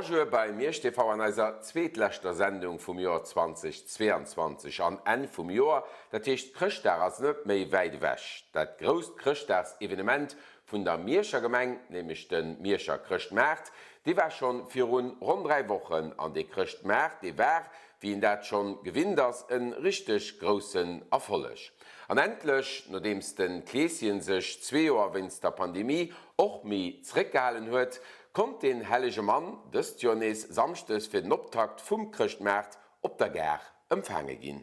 Bonjour bei Miersch TV an eiser zweetleschter Sendung vum Joer 2022. An Enn vum Joer, dat heescht Chrëschtdag ass net méi wäit ewech. Dat grousst Chrëschtdagsevenement vun der Mierscher Gemeng, nämlech de Mierscher Chrëschtmaart, dee war schonn virun ronn 3 Wochen. An dee Chrëschtmaart, dee war, wéi een dat schonn gewinnt ass, en richteg groussen Erfolleg. An endlech, nodeems de Kleeschen sech zwee Joer wéinst der Pandemie och méi zeréckgehalen huet, konnt den hellege Mann dëst Joer nees samschdes fir den Optakt vum Chrëschtmaart op der Gare empfaange ginn.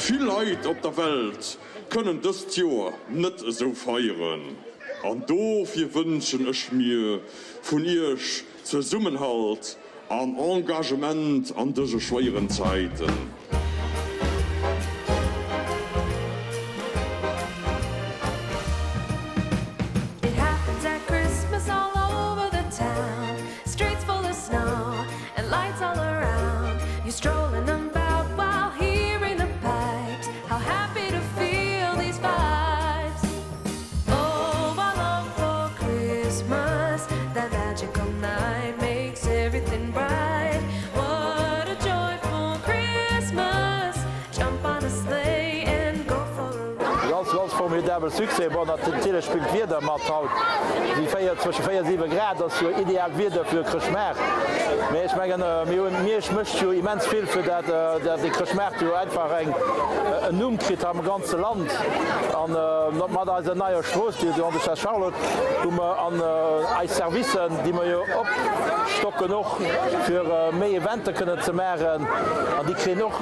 Vill Leit op der Welt kënnen dëst Joer net esou feieren an dofir wënschen ech mir vun Iech Zesummenhalt an Engagement an dëse schwéieren Zäiten. Ganz ganz formidabel Succès. Bon natierlech spillt d'Wieder mat, haut si 4, zwësche 4 a 7 Grad ass jo ideaalt Wieder fir e Chrëschtmaart. Mee ech mengen mir hunn, Miersch mécht jo immens vill fir dat dat de Chrëschtmaart jo einfach eng en Numm kritt am ganze Land. An mat eiser neier Strooss, déi Grande-Duchesse Charlotte, hu mer an eis Servicen, déi mer jo opstocken och, fir méi Eventer kënnen ze maachen. An déi kréien och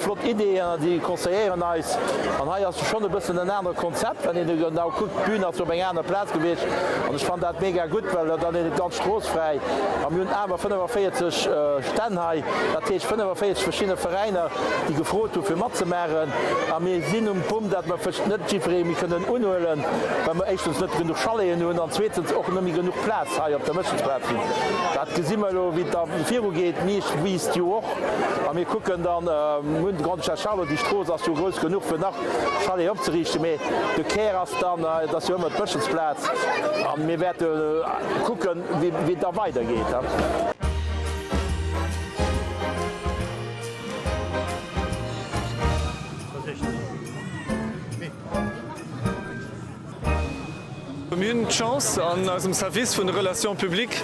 flott Ideeën an déi conseilléieren eis. An hei ass schonn e bëssen en anere Konzept, wann een genau kuckt, d'Bün ass op eng aner Plaz gewiescht. An ech fannen dat mega gutt, well dann huet een d'ganz Strooss fräi. A mir hunn awer 45 Stänn hei, dat heescht 45 verschidde Veräiner, déi gefrot hu fir matzemaachen. A mir sinn um Punkt, datt mer vläicht net jiddweree méi kënnen unhuelen, well mer éischtens net genuch Chaleten hunn an zweetens och net méi genuch Plaz hei op der Méchelsplaz hunn. Dat gesi mer elo, wéi et da virugeet. Miersch wiisst jo och a mir kucken dann, mir hunn de Grande-Duchesse Charlotte, déi Strooss ass jo grouss genuch fir nach Chaleten opzeriichten, mee de Kär ass dann, et ass jo ëmmer d'Méchelsplaz a mir wäerte kucken, wéi et da weidergeet. Mir hunn d'Chance an eisem Service vun de Relations publiques,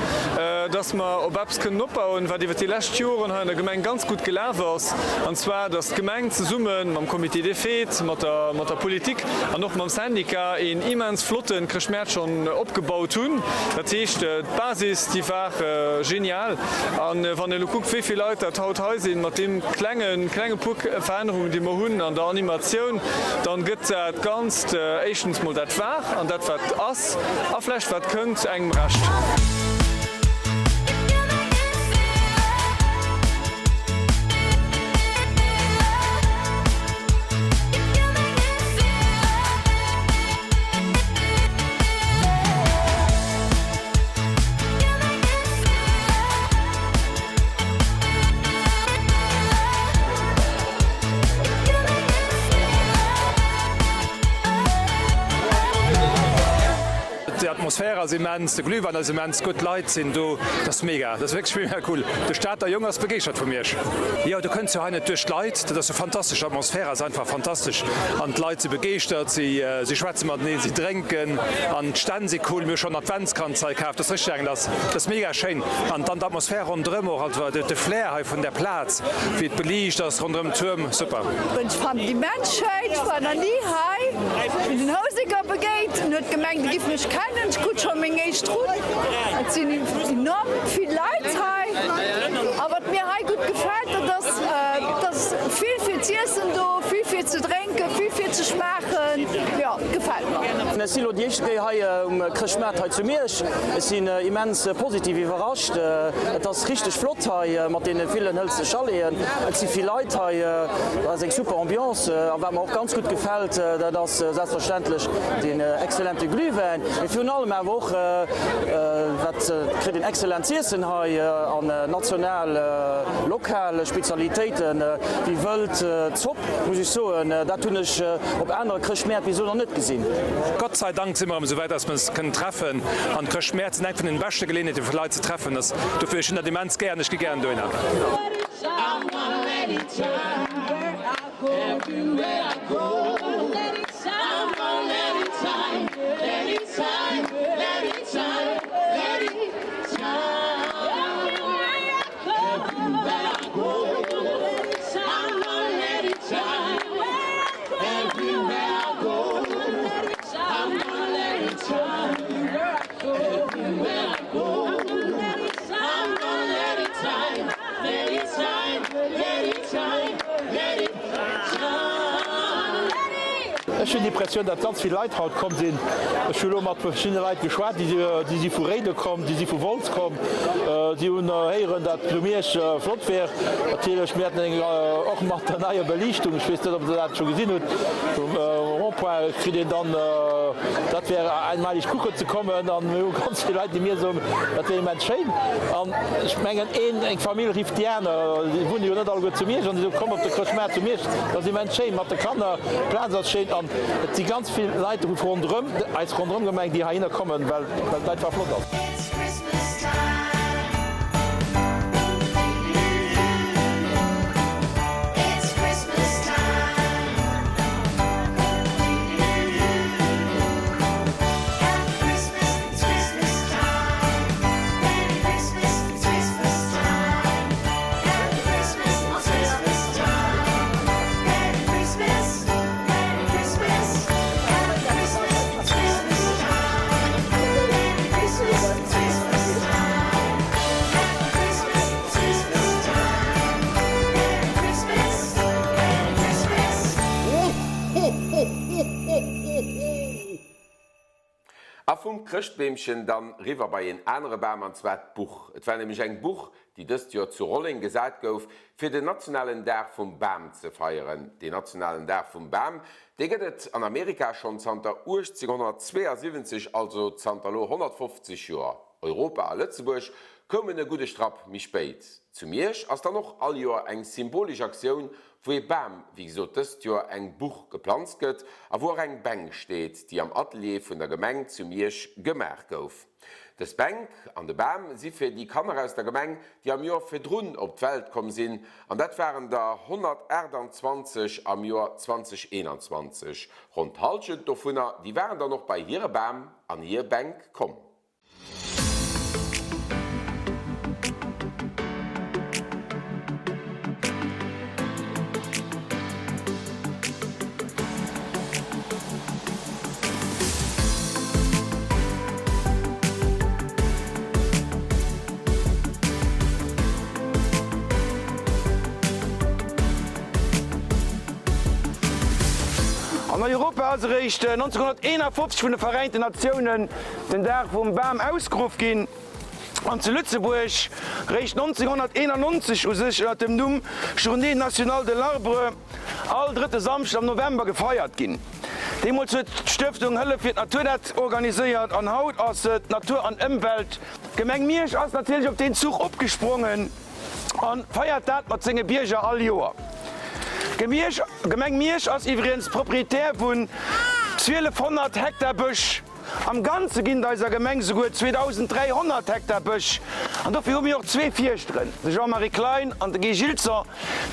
dass mer op eppes kënnen opbauen, wat iwwert déi lescht Joren hei an der Gemeng ganz gutt gelaf ass, an zwar dass d'Gemeng zesumme mam Comité des Fêtes, mat der mat der Politik an och mam Syndicat een immens flotte Chrëschtmäert schonn opgebaut hunn. Dat heescht, d'Basis, déi war genial. A wann een elo kuckt, wéi vill Leit dat haut hei sinn, mat deem klengen, klenge puer Verännerungen, déi mer hunn an der Animatioun, dann gëtt dat Ganzt éischtens mol dat war an dat wat ass a vläicht wat kënnt engem Recht. Déi Atmosphär ass immens, de Glühwein ass immens gutt, d'Leit sinn do, dat ass mega, dat ass wierklech mega cool. De Stater Jong ass begeeschtert vu Miersch. Jo, du kënns jo hei net duerch d'Leit, dat ass sou fantastesch, d'Atmosphär ass einfach fantastesch an d'Leit si begeeschtert, si si schwätze mateneen, si drénken an d'Stänn si cool. Mir hu schonn Adventskranz hei kaf, dat ass richteg eng, dat ass dat ass mega schéin an dann d'Atmosphär ronderëm och, also de Flair hei vun der Plaz, wéi et beliicht ass ronderëm Tuerm, super. Ech fannen déi immens schéin, ech war nach ni hei. Ech hunn den Houseker begéint, en huet gemengt e giff mech kennen, ech krut scho meng éischt Rutt. Et sinn enorm vill Leit hei a wat mir hei gutt gefält, dat ass, et ass vill fir z'iessen do, vill fir ze drénken, vill fir ze schmaachen, jo, gefält mer. Ech si lo déi éischte Kéier hei um Chrëschtmaart hei zu Miersch. Ech sinn immens positiv iwwerrascht. Et ass richteg flott hei mat deene villen hëlze Chaleten. Et si vill Leit hei, et ass eng super Ambiance. A wat mer och ganz gutt gefält, dat ass selbstverständlech deen exzellente Glühwäin, mee virun allem awer och, wat kritt een exzellent z'iessen hei an national, lokal Spezialitéiten wéi wëld Zopp, muss ech soen, dat hunn ech op anere Chrëschtmäert bis elo nach net gesinn. Gott sei Dank si mer erëm esou wäit, dass mer ons kënnen treffen an d'Chrëschtmäert sinn eng vun den beschte Geleeënheeten fir Leit ze treffen. Dofir, ech hunn dat immens gären, ech gi gären dohinner. Ech hunn d'Impressioun, datt ganz vill Leit haut komm sinn. Ech hu lo mat verschiddene Leit geschwat, déi si vu Réiden komm, déi si vu Wolz komm. Si hunn héieren, datt zu Miersch flott wär. Natierlech, mir haten eng och mat der neier Beliichtung, ech weess net, ob Der dat scho gesinn hutt, um Rond-point kritt een dann, dat wär einmalig kucken ze kommen. An mir hu ganz vill Leit, déi mir soen, dat wär immens schéin. An ech mengen, een, eng Famill rifft déi aner, déi wunne jo net alleguer zu Miersch, an déi soe komm op de Chrëschtmaart zu Miersch, dat ass immens schéin mat de Kanner, d'Plaz ass schéin. An et si ganz vill Leit vu ronderëm, eis ronderëm Gemeng, déi heihinner kommen, well et einfach flott ass. A vum Chrëschtbeemchen dann riwwer bei een anere Bam, an zwar d'Buch. Et war nämlech eng Buch, déi dëst Joer zu Rolleng gesat gouf, fir den nationalen Dag vum Bam ze feieren. Deen nationalen Dag vum Bam, dee gëtt et an Amerika schonn zanter 1872, also zanter elo 150 Joer. Europa a Lëtzebuerg koumen e gudde Strapp méi spéit. Zu Miersch ass dann och all Joer eng symbolesch Aktioun, wou ee Bam, wéi gesot dëst Joer eng Buch, geplanzt gëtt a wou och eng Bänk steet, déi am Atelier vun der Gemeng zu Miersch gemaach gouf. Dës Bänk an de Bam si fir déi Kanner aus der Gemeng, déi am Joer virdrun op d'Welt komm sinn, an dat waren der 128 am Joer 2021. Ronn d'Hallschent dovunner, déi waren dann och bei hire Bam an hir Bänk komm. An Europa ass eréischt 1951 vun de Veräinten Natiounen den Dag vum Bam ausgeruff ginn an zu Lëtzebuerg réischt 1991 u sech ënner dem Numm Journée nationale de l'arbre all drëtte Samschden am November gefeiert ginn. Deemools huet d'Stëftung Hëllef fir d'Natur dat organiséiert an haut ass et Natur an Ëmwelt. D'Gemeng Miersch ass natierlech op deen Zuch opgesprongen a feiert dat mat senge Bierger all Joer. D'Gemeng Miersch ass iwwregens Proprietär vun 1200 Hektar Bësch. Am Ganze ginn et eiser Gemeng souguer 2.300 Hektar Bësch. An dofir hu mir och zwee Fierschteren, de Jean-Marie Klein an de Guy Gilson,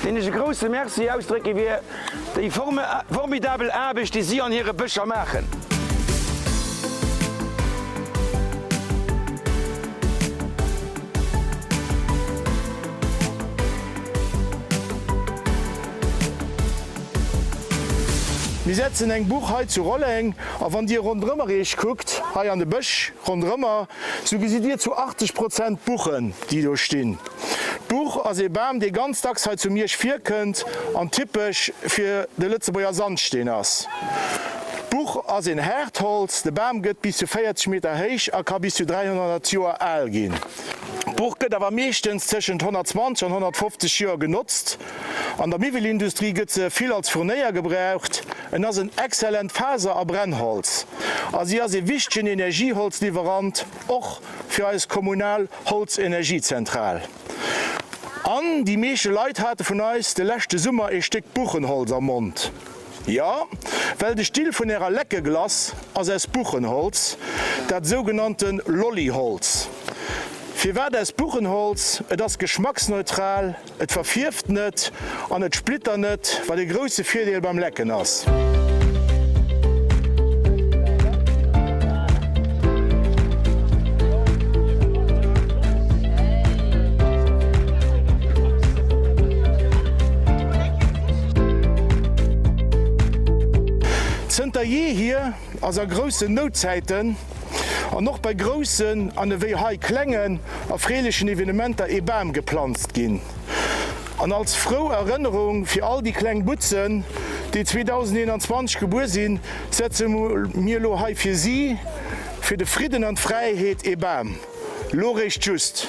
deenen ech e grousse Merci ausdrécke fir déi formidabel Aarbecht, déi si an hire Bëscher maachen. Mir setzen eng Buch hei zu Rolleng a wann Dir ronderëmmer Iech kuckt, hei an de Bësch ronderëmmer, sou gesitt Dir zu 80 Prozent Buchen, déi do stinn. D'Buch ass ee Bam, dee ganz dacks hei zu Miersch virkënnt an typesch fir de Lëtzebuerger Sandsteen ass. D'Buch ass een Haartholz, de Bam gëtt bis zu 40 Meter héich a ka bis zu 300 Joer al ginn. D'Buch gëtt awer meeschtens tëschent 120 an 150 Joer genotzt. An der Miwwelindustrie gëtt se vill als Furnéier gebraucht. En ass en exzellent Faser a Brennholz a si ass e wichtegen Energieholzliwwerant, och fir eis kommunal Holzenergiezentral. An déi meeschte Leit hate vun eis de leschte Summer ee Stéck Buchenholz am Mond. Jo, well de Still vun ärer Leckeglass ass aus Buchenholz, dat sougenannte Lolliholz. Firwat aus Buchenholz? Et ass geschmacksneutral, et verfierft net an et splitter net, wat e grousse Virdeel beim Lecken ass. Zënter jeehier ass a groussen Noutzäiten an och bei groussen an ewéi hei klengen erfreelechen Evenementer ee Bam geplanzt ginn. An als frou Erënnerung fir all déi kleng Butzen, déi 2021 gebuer sinn, setze mir elo hei fir si, fir de Fridden an d'Fräiheet ee Bam. Lo réischt just.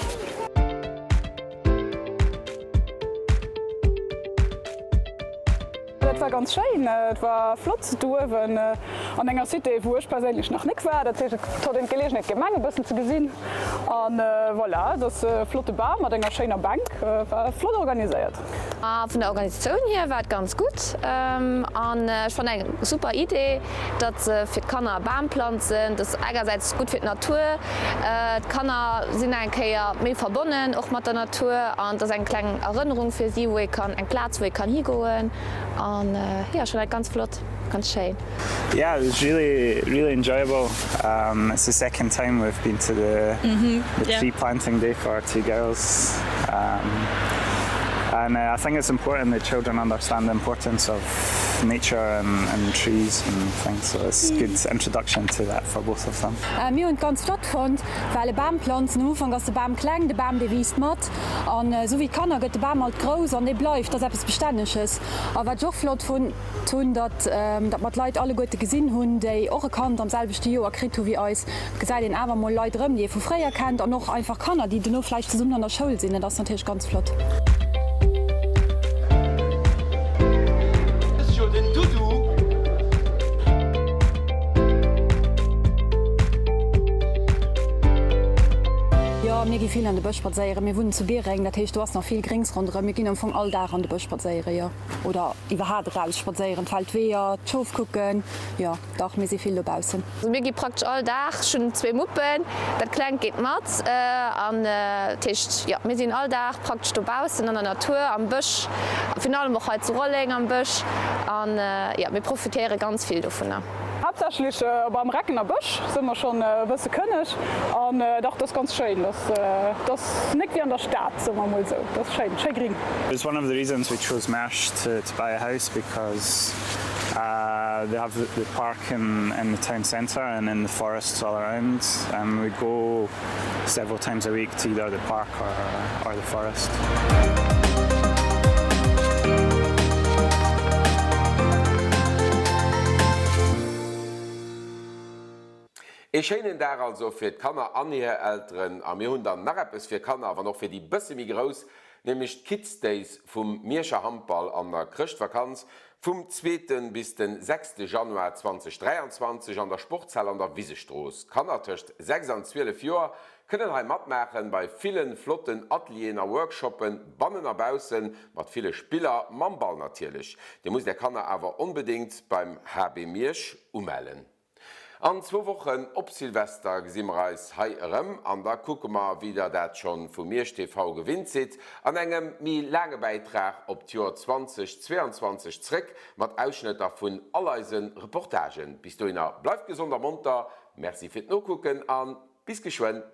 Dat war ganz schéin, et war flott do uewen an enger Cité wou ech perséinlech nach nik war. Dat heescht et huet een d'Geleegenheet d'Gemeng e bëssen ze gesinn an voilà, et ass e flotte Bam mat enger schéiner Bänk, war flott organiséiert. Vun der Organisatioun hier war et ganz gutt an ech fannen eng super Idee, datt se fir d'Kanner e Bam planzen. Dat ass engersäits gutt fir d'Natur, d'Kanner sinn eng Kéier méi verbonnen och mat der Natur an et ass eng kleng Erënnerung fir si, wou ee kann, eng Plaz wou ee kann higoen an jo, ech fannen dat ganz flott, ganz schéin. Yeah, it was really really enjoyable. It's the second time we've been to the the tree planting day for our two girls and I think it's important that children understand the importance of nature and and trees and things so it's good introduction to that for both of them. Mir hunn et ganz flott fonnt, well e Bam planzen, am Ufank ass de Bam kleng, de Bam dee wiisst mat an esou wéi d'Kanner gëtt de Bam alt grouss an dee bleift, dat ass eppes Bestänneges. A wat ech och flott fonnt hunn, datt datt mer d'Leit alleguerte gesinn hunn, déi och e Kand am selwechte Joer kritt hu wéi eis. Et gesäit een awer mol Leit erëm, déi ee vu fréier kennt an och einfach Kanner, déi dono vläicht zesummen an der Schoul sinn. Dat ass natierlech ganz flott. Ass jo den Dudu. Jo, mir gi vill an de Bësch spadséieren. Mir wunnen zu Biereng, dat heescht do ass nach vill Gréngs ronderëm. Mir ginn am Fong all Dag an de Bësch spadséieren, jo. Oder iwwerhaat eraus spadséieren, d'Feldweeër, d'Schof kucken. Jo, dach, mir si vill dobaussen. Also mir gi praktesch all Dag, ech hunn zwee Muppen, dat Klengt geet mat an dat heescht, jo, mir sinn all Dag praktesch dobaussen an der Natur, am Bësch, virun allem och hei zu Rolleng am Bësch an jo, mir profitéiere ganz vill dovunner. Haaptsächlech op am Reckener Bësch si mer schonn e bësse kënneg an dach, dat ass ganz schéin, dat ass nik wéi an der Stad, soe mer emol esou, dat ass schéin, schéi gring. It was one of the reasons we chose Mersch to buy a house because they have the park in the town centre and in the forests all around and we go several times a week to either the park or, or the forest. Ee schéinen Dag also fir d'Kanner an hir Elteren. A mir hunn dann nach eppes fir Kanner, wann och fir déi bësse méi grouss, nämlech d'Kids Days vum Mierscher Handball an der Chrëschtvakanz vum zweete bis de sechste Januar 2023 an der Sportshal an der Wisestrooss. Kanner tëscht 6 an 12 Joer kënnen hei matmaachen bei villen flotten Atelieren a Workshoppen bannen a baussen, mat ville Spiller, mam Ball natierlech. Dir musst är Kanner awer onbedéngt beim HB Miersch umellen. An zwou Wochen op Silvester gesi mer eis hei erëm an da kucke mer, wéi der dat schonn vu Miersch TV gewinnt sidd, an engem méi laange Bäitrag op d'Joer 2022 zréck, mat Ausschnëtter vun all eise Reportagen. Bis dohinner bleift gesond a monter, Merci fir d'Nokucken a bis geschwënn.